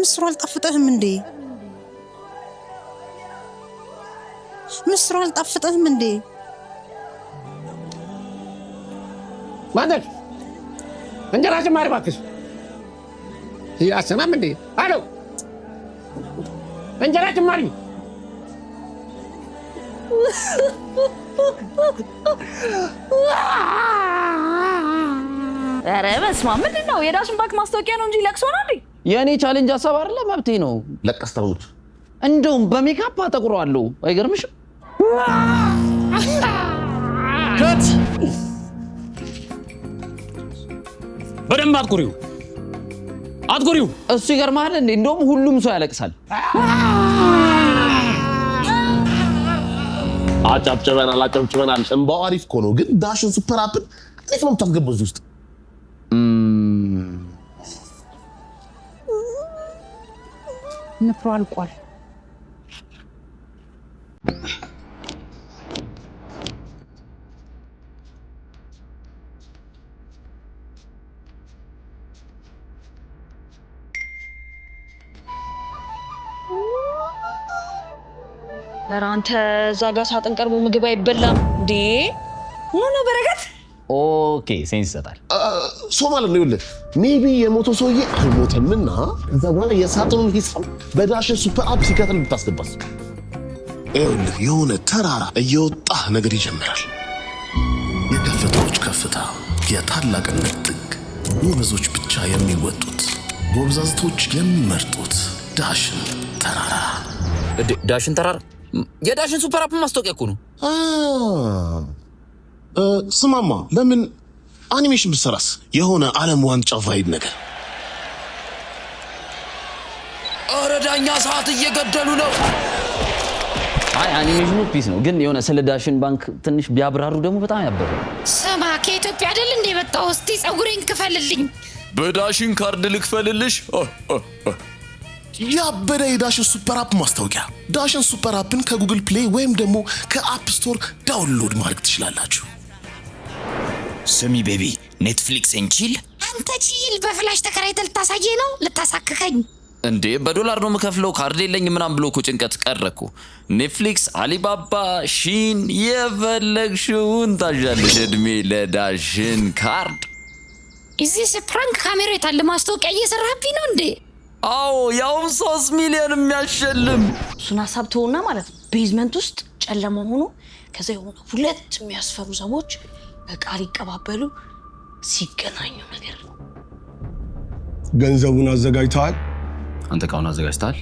ምስሩ አልጣፍጠህም እንዴ? ምስሩ አልጣፍጠህም እንዴ? ማነሽ? እንጀራ ጭማሪ እባክሽ። አሰማም እንዴ? አሎ፣ እንጀራ ጭማሪ። ኧረ በስመ አብ! ምንድን ነው? የዳሽን ባንክ ማስታወቂያ ነው እንጂ ለቅሶ ነው እንዴ? የእኔ challenge ሀሳብ አይደለ፣ መብቴ ነው። ለቀስ ተውት። እንደውም በሜካፕ አጠቁረዋለሁ። አይገርምሽም? Cut! በደንብ አትኩሪው፣ አትኩሪው። እሱ ይገርምሃል እንዴ? እንደውም ሁሉም ሰው ያለቅሳል። አጨብጭበናል፣ አጨብጭበናል። እንባው አሪፍ እኮ ነው፣ ግን ዳሽን Super App ን እንዴት ነው የምታስገባው እዚህ ውስጥ? ንፍሮ አልቋል። ኧረ አንተ እዛ ጋር ሳጥን ቀርቦ ምግብ አይበላም እንዴ? ምን ነው በረከት? Okay፣ sense ይሰጣል። So ማለት ነው ይኸውልህ፣ maybe የሞተው ሰውዬ አልሞተምና ከዛ በኋላ የሳጥኑን ሂሳብ በዳሽን Super App ሲከፍል ብታስገባስ? ይኸውልህ የሆነ ተራራ እየወጣ ነገር ይጀምራል። የከፍታዎች ከፍታ፣ የታላቅነት ጥግ፣ ጎበዞች ብቻ የሚወጡት፣ ጎበዛዝቶች የሚመርጡት ዳሽን ተራራ። ዳሽን ተራራ የዳሽን Super App ማስታወቂያ እኮ ነው። ስማማ፣ ለምን አኒሜሽን ብትሰራስ? የሆነ ዓለም ዋንጫ vibe ነገር። ኧረ ዳኛ ሰዓት እየገደሉ ነው። አይ አኒሜሽኑ peace ነው፣ ግን የሆነ ስለ ዳሽን ባንክ ትንሽ ቢያብራሩ ደግሞ በጣም ያበሩ። ስማ፣ ከኢትዮጵያ አይደል እንደ የመጣው? እስቲ ፀጉሬን ክፈልልኝ። በዳሽን ካርድ ልክፈልልሽ? ያበደ የዳሽን Super App ማስታወቂያ። ዳሽን Super App ን ከ Google Play ወይም ደግሞ ከ App Store download ማድረግ ትችላላችሁ። ስሚ baby፣ Netflix and chill። አንተ chill በ flash ተከራይተህ ልታሳየኝ ነው? ልታሳክከኝ? እንዴ በዶላር ነው የምከፍለው፣ ካርድ የለኝም ምናምን ብሎ እኮ ጭንቀት ቀረ እኮ። Netflix፣ አሊባባ፣ Shein የፈለግሽውን ታዣለሽ። እድሜ ለዳሽን ካርድ። እዚህ prank ካሜራ የታለ? ማስታወቂያ እየሰራህብኝ ነው እንዴ? አዎ፣ ያውም 3 ሚሊዮን የሚያሸልም። እሱን ሀሳብ ተውና ማለት ነው basement ውስጥ ጨለማ ሆኖ ከዛ የሆነ ሁለት የሚያስፈሩ ሰዎች እቃ ሊቀባበሉ ሲገናኙ ነገር ነው። ገንዘቡን አዘጋጅተዋል? አንተ እቃውን አዘጋጅተሃል?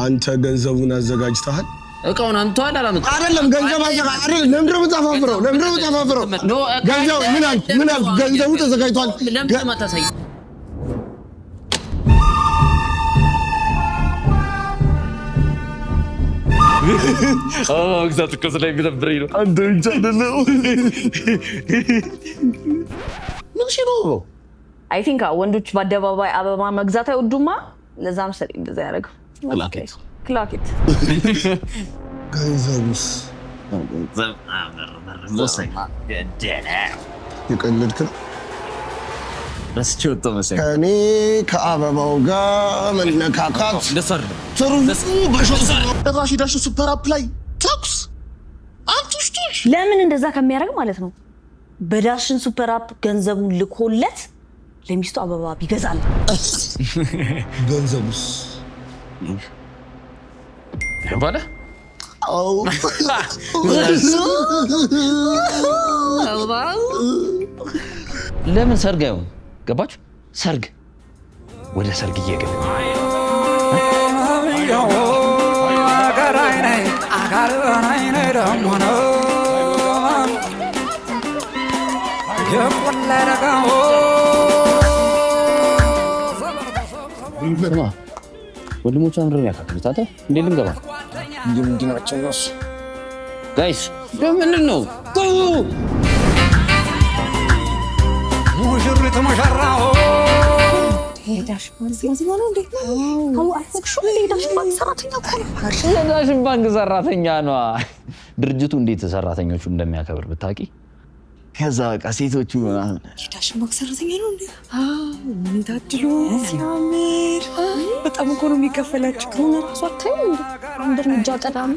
አንተ ገንዘቡን አዘጋጅተሃል? እቃውን አምጥተዋል አላመጣም? አይደለም፣ ገንዘብ አዘጋ አይደለም። ለምንድን ነው የምታፋፍረው? ለምንድን ነው የምታፋፍረው? ገንዘብ ምን አልክ? ምን አልክ? ገንዘቡ ተዘጋጅቷል። ለምንድን ነው የማታሳይ? መግዛት እኮ ስለሚደብረኝ ነው። አንተ ብቻ አይደለም። ምን ሺ ነው? I think ወንዶች በአደባባይ አበባ መግዛት አይወዱማ። ለዛ መሰለኝ እንደዛ ያደረገው። Clock it። Clock it። ገንዘቡስ የቀለድክ ነው? ረስቼው ወጥቶ መሰለኝ። ከእኔ ከአበባው ጋር መነካካት ትርፉ በሾ ጭራሽ ዳሽን Super App ላይ ተኩስ አንቱሽቱሽ። ለምን እንደዛ ከሚያደርግ ማለት ነው በዳሽን Super App ገንዘቡን ልኮለት ለሚስቱ አበባ ቢገዛል። ገንዘቡስ ባለ አዎ። ለምን ሰርግ አይሆን? ገባችሁ? ሰርግ ወደ ሰርግ እየገባ ስማ፣ ወንድሞቿ ምንድን ነው ያካክሉት? አንተ እንዴት ልንገባ? ምንድን ናቸው እነሱ? Guys ምንድን ነው? ግቡ! ሙሽሪት ሙሽራው። የዳሽን የዳሽን ባንክ ሰራተኛ ነዋ። ድርጅቱ እንዴት ሰራተኞቹ እንደሚያከብር ብታውቂ። ከዛ በቃ ሴቶቹ ምናምን የዳሽን ባንክ ሰራተኛ ነው እንዴ? ምን ታድሎ ሲያምር! በጣም እኮ ነው የሚከፈላቸው። ሆነ ራሱ አታይም እንዴ? አንድ እርምጃ ቀዳሚ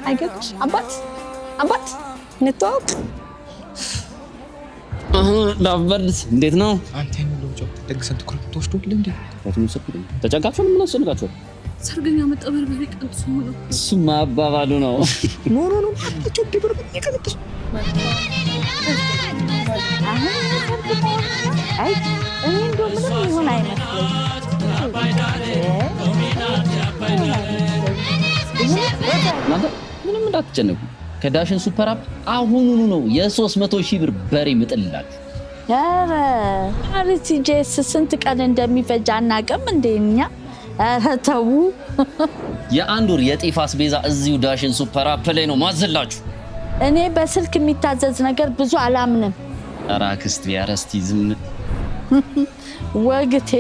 አይገርምሽ? አባት አባት እንተዋወቅ። ላበርድ እንዴት ነው? አንተ ሁሉ ደግሰን ትኩረት ትወስዶ እንዴ? ተጨንቃችኋል? ምን አስጨንቃችኋል? ሰርገኛ መጣ በርበሬ ቀንጥሶ ነው። እሱማ አባባሉ ነው። No, no, no። በርበሬ ቀንጥሶ። አይ እኔ እንደው ምንም ይሁን አይመስለኝም። እናንተ ምንም እንዳትጨነቁ፣ ከዳሽን ሱፐር አፕ አሁኑኑ ነው የ300 ሺህ ብር በሬ ምጥልላችሁ። ኧረ RTGS ስንት ቀን እንደሚፈጅ አናውቅም እንዴ እኛ? ኧረ ተው። የአንድ ወር የጤፍ አስቤዛ እዚሁ ዳሽን ሱፐር አፕ ላይ ነው ማዝላችሁ። እኔ በስልክ የሚታዘዝ ነገር ብዙ አላምንም። ኧረ አክስቴ፣ ኧረ እስቲ ዝም። ወግቴ።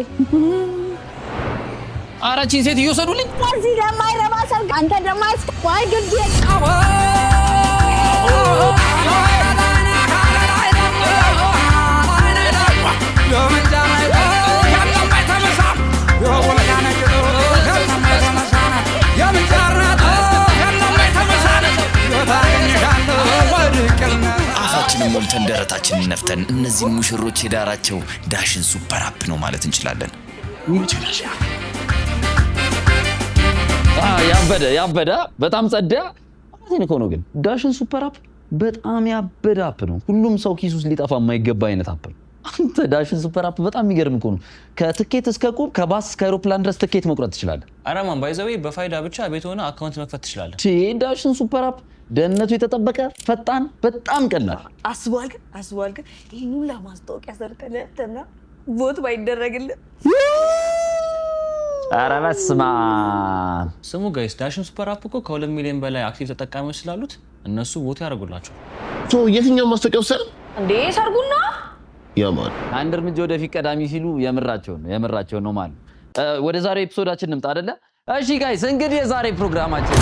ኧረ ይህቺን ሴት እየወሰዱልኝ። እዚህ ለማይረባ ሰርግ አንተ ደግሞ አይ ግድ። አፋችንን ሞልተን ደረታችንን ነፍተን እነዚህን ሙሽሮች የዳራቸው ዳሽን ሱፐር አፕ ነው ማለት እንችላለን። ያበደ ያበደ፣ በጣም ጸዳ። እውነቴን እኮ ነው። ግን ዳሽን ሱፐር አፕ በጣም ያበደ app ነው። ሁሉም ሰው ኪስ ውስጥ ሊጠፋ የማይገባ አይነት app ነው። አንተ ዳሽን ሱፐር አፕ በጣም የሚገርም እኮ ነው። ከትኬት እስከ ቁብ፣ ከባስ እስከ አይሮፕላን ድረስ ትኬት መቁረጥ ትችላለህ። አረማን by the way በፋይዳ ብቻ ቤት ሆነ account መክፈት ትችላለህ። ዳሽን ሱፐር አፕ ደህንነቱ የተጠበቀ፣ ፈጣን፣ በጣም ቀላል። አስበዋል ግን፣ አስበዋል ግን ይህን ሁላ ማስታወቂያ ሰርተህ ለፍተህ vote ባይደረግልን። ኧረ በስመ አብ። ስሙ guys፣ ዳሽን ሱፐር አፕ እኮ ከ2 ሚሊዮን በላይ active ተጠቃሚዎች ስላሉት እነሱ vote ያደርጉላቸው። የትኛውን ማስታወቂያ ወሰደ? እንዴ ሰርጉና ያማን። አንድ እርምጃ ወደፊት ቀዳሚ ሲሉ የምራቸውን ነው፣ የምራቸውን ነው ማለት ነው። ወደ ዛሬው episode ኣችን እንምጣ አይደለ? እሺ guys፣ እንግዲህ የዛሬ ፕሮግራማችን